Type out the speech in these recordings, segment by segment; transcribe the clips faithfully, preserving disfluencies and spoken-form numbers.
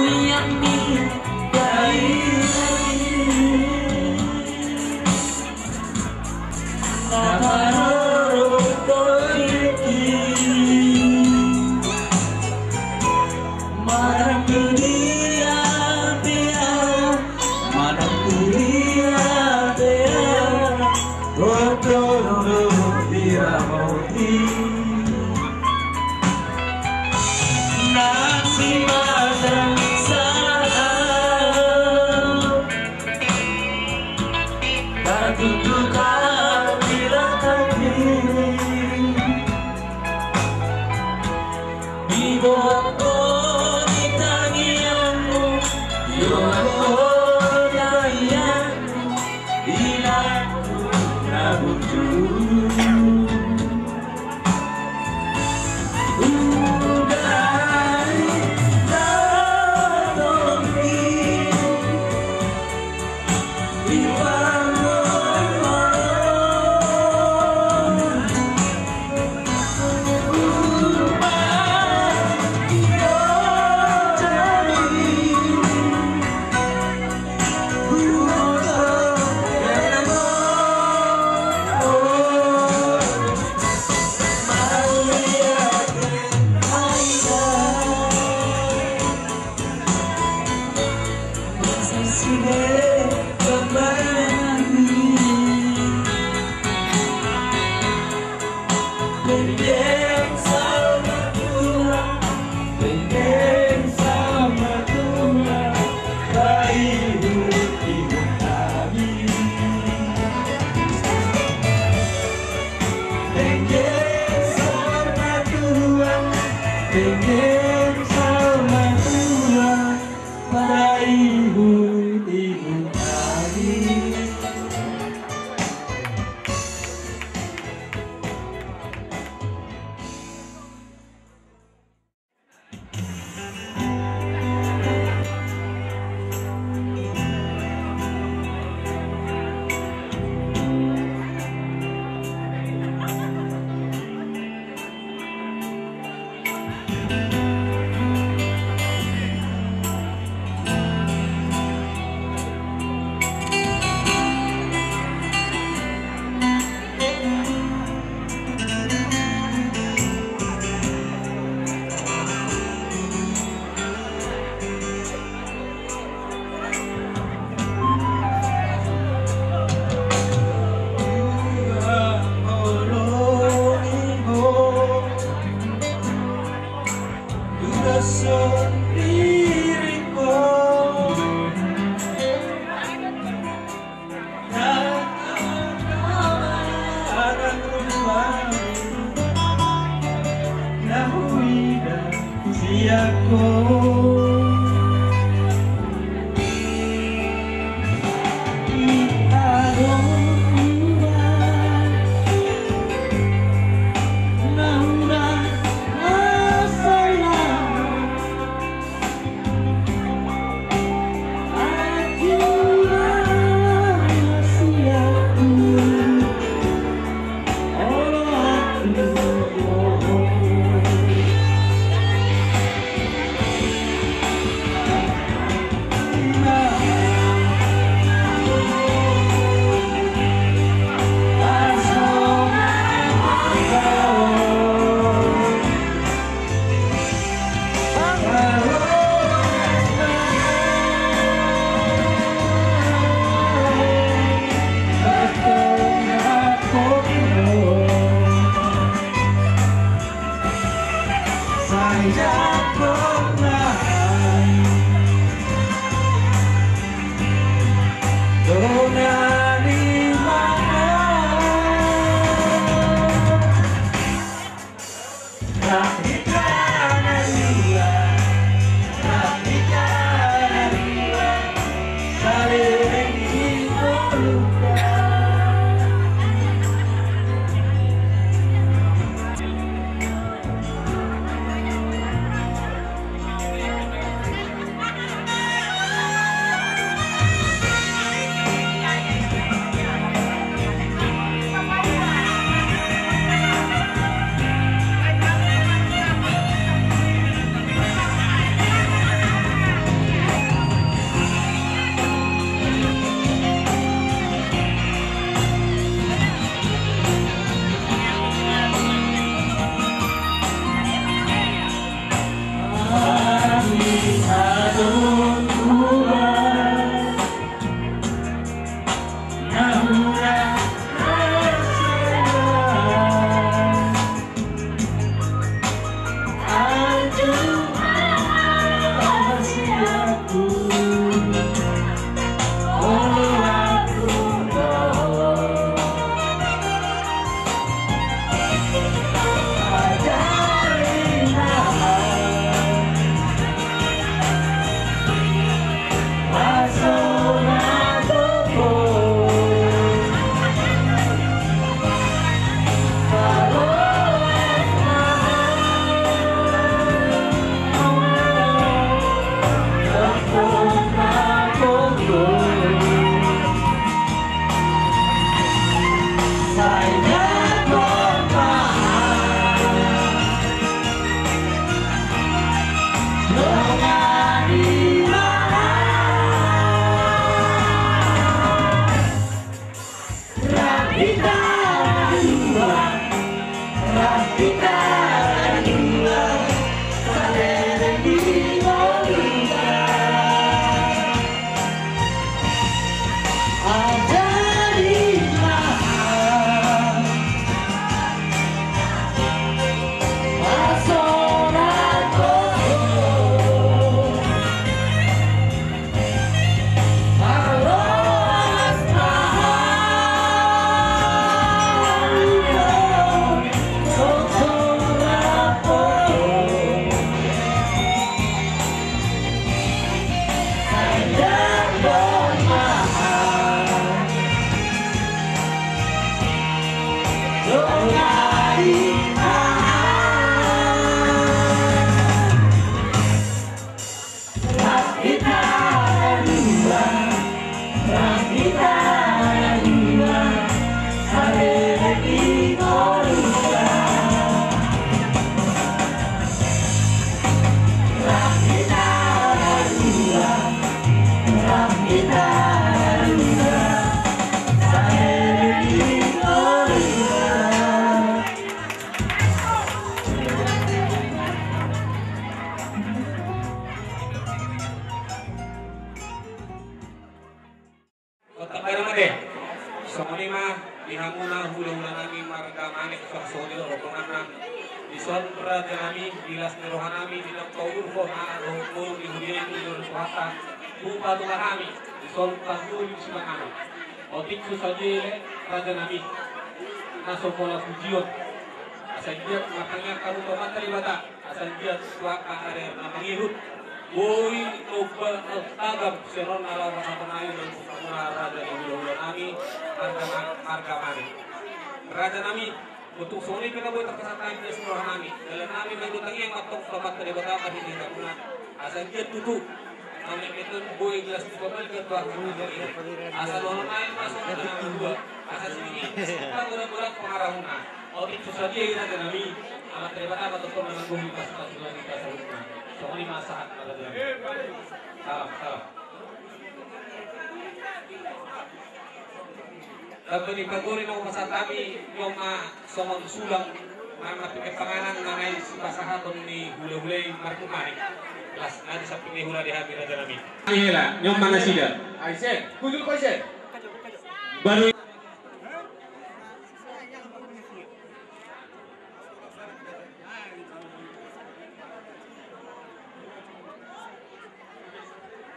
Yang ni dai na parorot tingki. Manang tu dia pe ahu, manang tu dia pe ahu, oto do diramoti. Nang di masa saat tartutup hati lakati. Di botol di tangiangmu, di botol di tangiangmu, di lagu na bujur. Dengke saur matua, dengke saur matua, paihut-ihut hami. Dengke saur matua, dengke saur matua, paihut-ihut Eh, songon i ma di hamuna hulahula nami marga Manik, suang songon i do rombonganna. Dison raja nami, di las ni roha nami, di na paulurhon anak dohot boru ni huria i tu Tuhanta, hupatongi hami, dison tanggul di simanganon. Otik so sadia i raja nami, na so pola pujion. Asa anggiat martangiang hamu tu Amanta Debata. Asa anggiat tu angka ari-ari na mangihut, boi nomba tagam sian on na laho pasahaton nami dohot hamuna raja ni hulahula nami, marga ma-, marga Manik. Raja nami, tung songon i pe na boi tarpasahat hami di las ni roha nami, dalan nami ma i do tangiang ma tong tu Amanta Debata marhite hamuna. Asa anggiat tutu, na mangihut boi las ni roha nami tu angka ari-ari. Asa dohonon nami ma songon na dua. Asa sini, sini, sini, godang-godang pangarahutna. Otik so sadia i raja nami, Amanta Debata ma tongtong na manggohi pasu-pasu nami tu saluhutna. Songon i ma sahat ma raja nami. Salam, salam. Tamba ni pagori na hupasahat hami, on ma songon sulang, ma-, marpinggan panganan, na naeng sipasahaton ni hulahula i marhite Manik. Las na di samping ni hula di hami raja nami. Ai hela, on ma nasida. Ai sen, kujur ko sen. Baru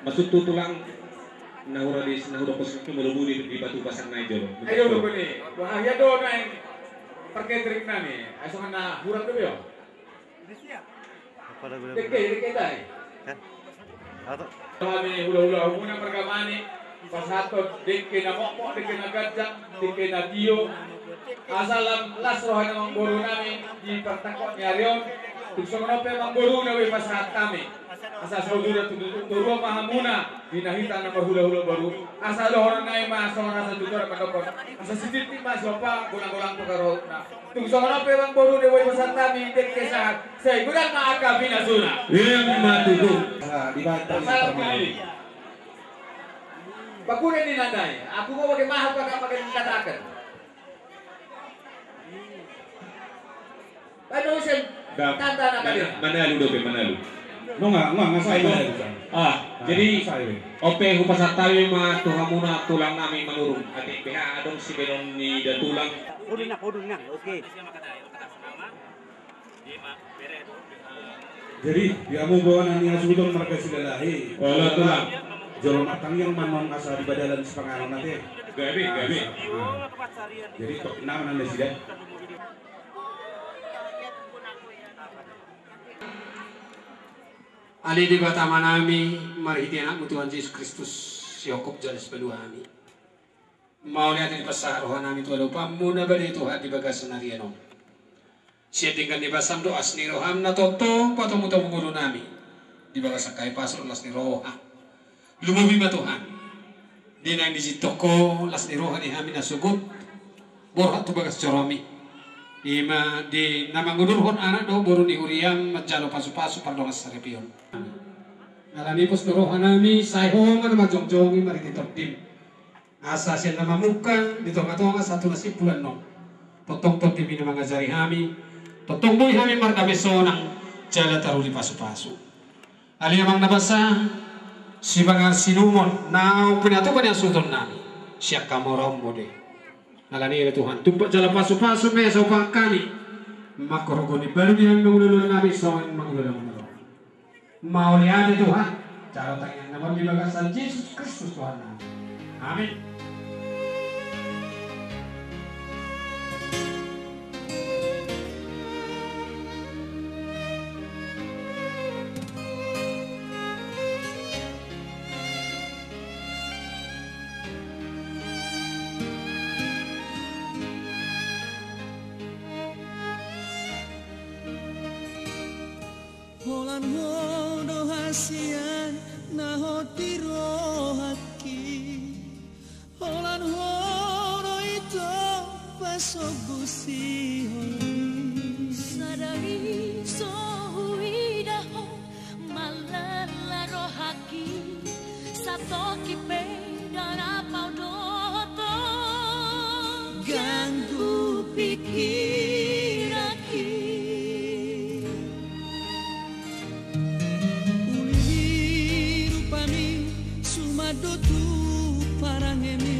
Maksudhu tulang, na hurang di, na hudok kosong tu molo buni di batu pasang nai jolo. Ayo do buni. Wah, iya do nai. Perketrik nami. Ayo songon na hurang do yo. Apa lagu-lagu? Dengke, dengke tai. Kan? Apa? Hami hulahula hamuna marga Manik, pasahathon dengke na mokmok, dengke na ganjang, dengke na tio. Asa lam las roha ni amangboru nami di partangkok ni ari on. Tung songon on pe amangboru na boi pasahat hami. Asa saudara tu, tu, tu ruang ma hamuna di na hita na marhulahula boru. Asa dohonon nai ma songon asa tutu mandok on. Asa sititi ma sopa golang-golang pakarohutna. Tung songon on pe amangboru na boi pasahat hami dengke sahat. Sai godang ma angka pinasuna. Ima tutu. Salam keliling. Bakune ni nandai. Aku mau pakai mahal pakai pakai katakan. Anu sen. Tanda na kali. Manalu dope manalu. Nunga, nunga, nunga sai manalu. Ah, jadi ope hupasahat hami ma tu hamuna tulang nami Manurung. Atik beha adong sibahenon ni da tulang. Hudun na, hudun na. Oke. Jadi di hamu bona ni hasuhuton marga Silalahi. Olo tulang. Jolo martangiang ma nuaeng asa di badalan sipanganon ate. Gabe, gabe. Jadi tok nama nanda sida. Ale Debata Ama nami, marhite Anakmu Tuhan Jesus Kristus, sihongkop jala sipalua hami. Mauliate dipasahat roha nami tu adopanmu na badia Tuhan di bagasan ari on. Sian denggan ni basam dohot asi ni roham na tongtong patomutomu ngolu nami di bagasan hahipason las ni roha. Lumobi ma Tuhan. Di naeng dijintok Ho las ni roha ni hami na sogot borhat tu bagas joromi. Ima di na mangudurhon anak dohot boru ni huriam manjalo pasupasu pardongan saripeon. Alani i pos do roha nami sai Ho ma na manjongjongi marhite tondim. Asa sian na mamungka di tongatonga sahat tu na simpulan on. Tongtong tondim i na mangajari hami. Tongtong boi hami mardame sonang jala taruli pasupasu. Ale Amang na basa, sipanganon sinumon naung pinatupa ni hasuhuton nami, sian hamoraonmu do i. Alani i ale Tuhan, tumpak jala pasupasu ma i asa hupangan hami. Mangkorhon i balu di hami mangulahula nami songon mangulahula. Mauliate Tuhan, jalo tangiang nami on di bagasan Jesus Kristus Tuhan nami. Amin. Holan Ho do hasian na hot di rohangki. Holan Ho do ito pasogusihon. Sadari so huida Ho malala rohangki. Satoki pe ndang na padohoton. Ganggu pikiranki. Uli ni rupami sumando tu parangemi.